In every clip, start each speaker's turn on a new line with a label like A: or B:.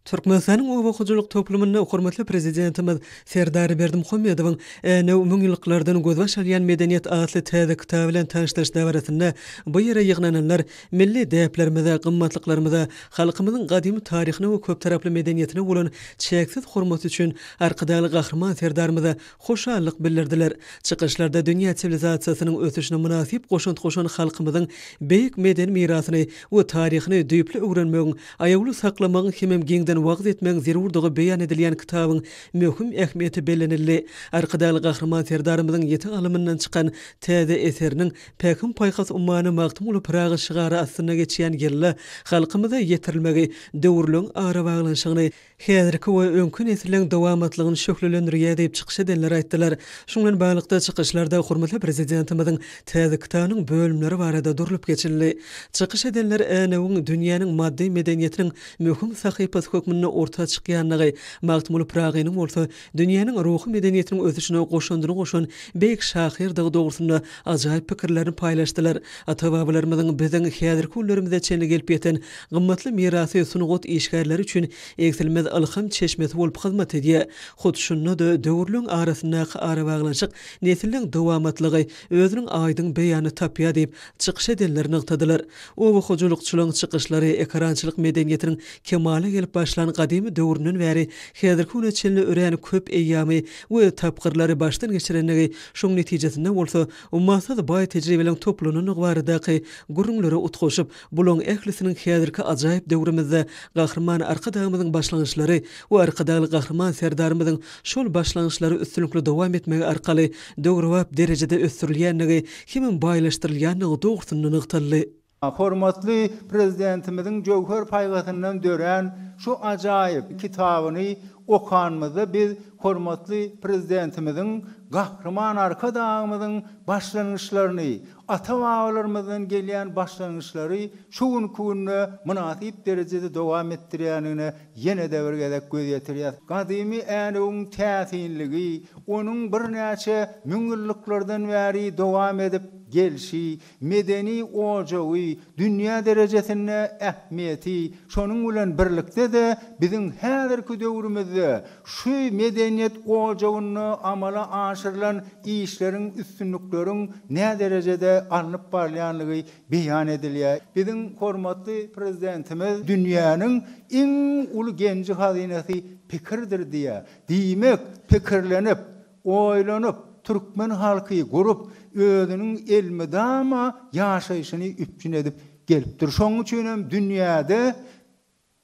A: Türkmenistanyň oba hojalyk toplumynda hormatly Prezidentimiz Serdar Berdimuhamedowyň Änew müňýyllyklardan gözbaş alýan medeniýet atly täze kitaby bilen tanyşdyryş dabarasynda bu ýere ýygnananlar milli däplerimize, gymmatlyklarymyza, halkymyzyň gadymy taryhyna we köptaraply medeniýetine bolan çäksiz hormaty üçin Arkadagly Gahryman Serdarymyza hoşallyk bildirdiler. Çykyşlarda dünýä siwilizasiýasynyň ösüşine mynasyp goşant goşan halkymyzyň beýik medeni mirasyny we taryhyny düýpli öwrenmegiň, aýawly saklamagyň hemem giňden wagyz etmegiň zerurdygy beýan edilýän kitabyň möhüm ähmiýeti bellenildi. Arkadagly Gahryman Serdarymyzyň ýiti galamyndan çykan täze eseriniň Pähim-paýhas ummany Magtymguly Pyragy şygary astynda geçýän ýylda halkymyza ýetirilmegi döwürleň arabaglanyşygyny, häzirki we öňki nesilleň dowamatlygyny şöhlelendirýär diýip çykyş edenler aýtdylar. Şunuň bilen baglylykda, çykyşlarda hormatly Prezidentimiziň täze kitabynyň bölümleri barada durlup geçildi. Çykyş edenler Änewiň dünýäniň maddy medeniýetiniň möhüm sahypasy hökmünde orta çykýandygy, Magtymguly Pyragynyň bolsa dünýäniň ruhy medeniýetiniň ösüşine goşandyny goşan beýik şahyrdygy dogrusynda ajaýyp pikirlerini paýlaşdylar. Ata-babalarymyzyň biziň häzirki günlerimize çenli gelip ýeten gymmatly mirasy sungat işgärleri üçin egsilmez ylham çeşmesi bolup hyzmat edýär. Hut şunda-da döwürleň arasyndaky arabaglanyşyk nesilleň dowamatlygy özüniň aýdyň beýanyny tapýar diýip, çykyş edenler nygtadylar. Oba hojalykçylaryň çykyşlary ekerançylyk medeniýetiniň kemala gelip başlan gadymy döwründen bäri häzirki güne çenli örän köp eýýamy we tapgyrlary başdan geçirendigi, şoň netijesinde bolsa ummasyz baý tejribeleriň toplanandygy baradaky gürrüňlere utgaşyp, bulaň ählisiniň häzirki ajaýyp döwrümizde Gahryman Arkadagymyzyň başlangyçlary we Arkadagly Gahryman Serdarymyzyň şol başlangyçlary üstünlikli dowam etmegi arkaly döwrebap derejede ösdürilýändigi hemem baýlaşdyrylýandygy dogrusynda nygtaldy.
B: Hormatly Prezidentimiziň jöwher paýhasyndan dörän şu ajaýyp kitabyny okanymyzda biz hormatly Prezidentimiziň, Gahryman Arkadagymyzyň başlangyçlaryny, ata-babalarymyzdan gelýän başlangyçlary şu günki günde mynasyp derejede dowam etdirýändigine ýene-de bir gezek göz ýetirýäris. Gadymy Änewiň täsinligi, onuň birnäçe müňýyllyklardan bäri dowam edip gelşi, medeni ojagy, dünýä derejesinde ähmiýeti, şonuň bilen birlikde-de biziň häzirki döwrümizde şu medeniýet ojagynda amala aşyrylan işleriň, üstünlikleriň näderejede alnyp barylýandygy beýan edilýär. Biziň hormatly Prezidentimiz dünýäniň iň uly genji-hazynasy pikirdir diýýär. Diýmek, pikirlenip, oýlanyp, türkmen halky gurup, özüniň elmydama ýaşaýşyny üpjün edip gelipdir. Şonuň üçin hem dünýäde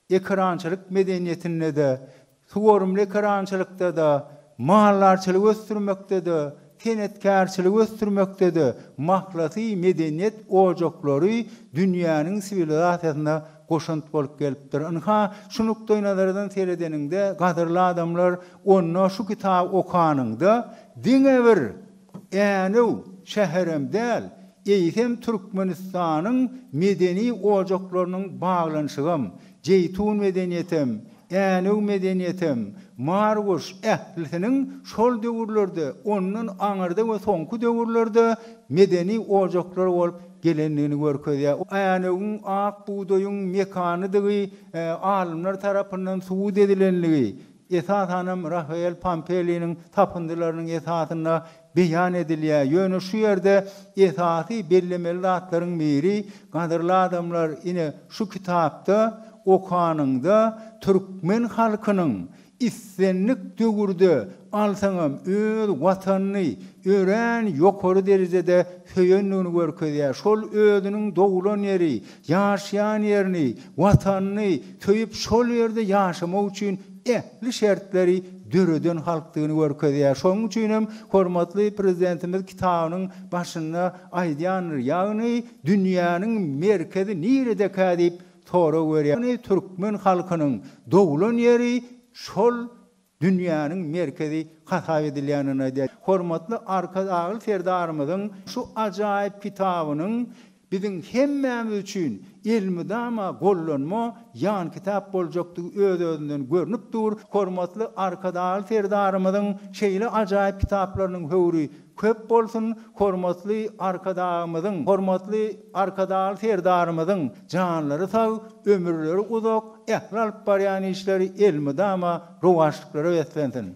B: ekerançylyk medeniýetinde-de, suwarymly ekerançylykda-da, maldarçylygy ösdürmekde-de, senetkärçiligi ösdürmekde-de mahlasy medeniýet ojaklary dünýäniň siwilizasiýasyna goşant bolup gelipdir. Ynha, şu nukdaýnazardan seredeniňde, gadyrly adamlar, onda şu kitaby okanyňda, diňe bir Änew şäherem däl, eýsem Türkmenistanyň medeni ojaklarynyň baglanyşygam, Jeýtun medeniýetem, Änew medeniýetem, Marguş, ählisiniň şol döwürlerde, ondan aňyrda we soňky döwürlerde medeni ojaklar bolup gelendigini görkezýär. Änewiň ak bugdaýyň mekanydygy alymlar tarapyndan subut edilenligi, esasanam Rafael Pampeliniň tapyndylarynyň esasynda beýan edilýär. Ýöne şu ýerde esasy bellemeli zatlaryň biri, gadyrly adamlar, ine, şu kitapda okanyňda türkmen halkynyň islendik döwürde alsaňam öz Watanyny örän ýokary derejede söýendigini görkezýär. Şol özüniň doglan ýeri, ýaşaýan ýerini, Watanyny söýüp şol ýerde ýaşamak üçin ähli şertleri döreden halkdygyny görkezýär. Şonuň üçin hem hormatly Prezidentimiz kitabynyň başynda aýdýandyr, ýagny dünýäniň merkezi niredekä diýip sorag berýär. Ýagny türkmen halkynyň doglan ýeri şol dünýäniň merkezi hasap edilýändigini aýdýar. Hormatly Arkadagly Serdarymyzyň şu ajaýyp kitabynyň biziň hemmämiz üçin elmydama gollanma, ýankitap boljakdygy öz-özünden görnüp dur. Hormatly Arkadagly Serdarymyzyň şeýle ajaýyp kitaplarynyň höwri. köp bolsun, hormatly Arkadagymyzyň, hormatly Arkadagly Serdarymyzyň janlary sag, ömürleri uzak, ähli alyp barýan işleri elmydama rowaçlyklara beslensin!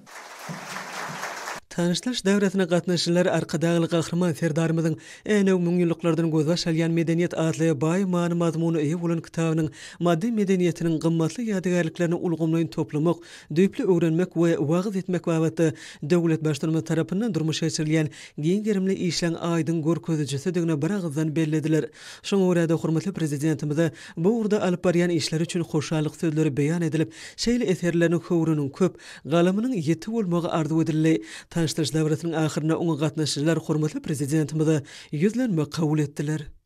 A: Tanyşdyryş dabarasyna gatnaşyjylar Arkadagly Gahryman Serdarymyzyň Änew müňýyllyklardan gözbaş alýan medeniýet atly baý many-mazmuna eýe bolan kitabynyň maddy medeniýetiniň gymmatly ýadygärliklerini ulgamlaýyn toplamak, düýpli öwrenmek we wagyz etmek babatda döwlet Baştutanymyz tarapyndan durmuşa geçirilýän giň gerimli işleň aýdyň görkezijisidigini biragyzdan bellediler. Şoňa görä-de, hormatly Prezidentimize bu ugurda alyp barýan işleri üçin hoşallyk sözleri beýan edilip, şeýle eserleriniň höwrüniň köp, galamynyň ýiti bolmagy arzuw edildi. Tanyşdyryş dabarasynyň ahyrynda oňa gatnaşyjylar hormatly Prezidentimize ýüzlenme kabul etdiler.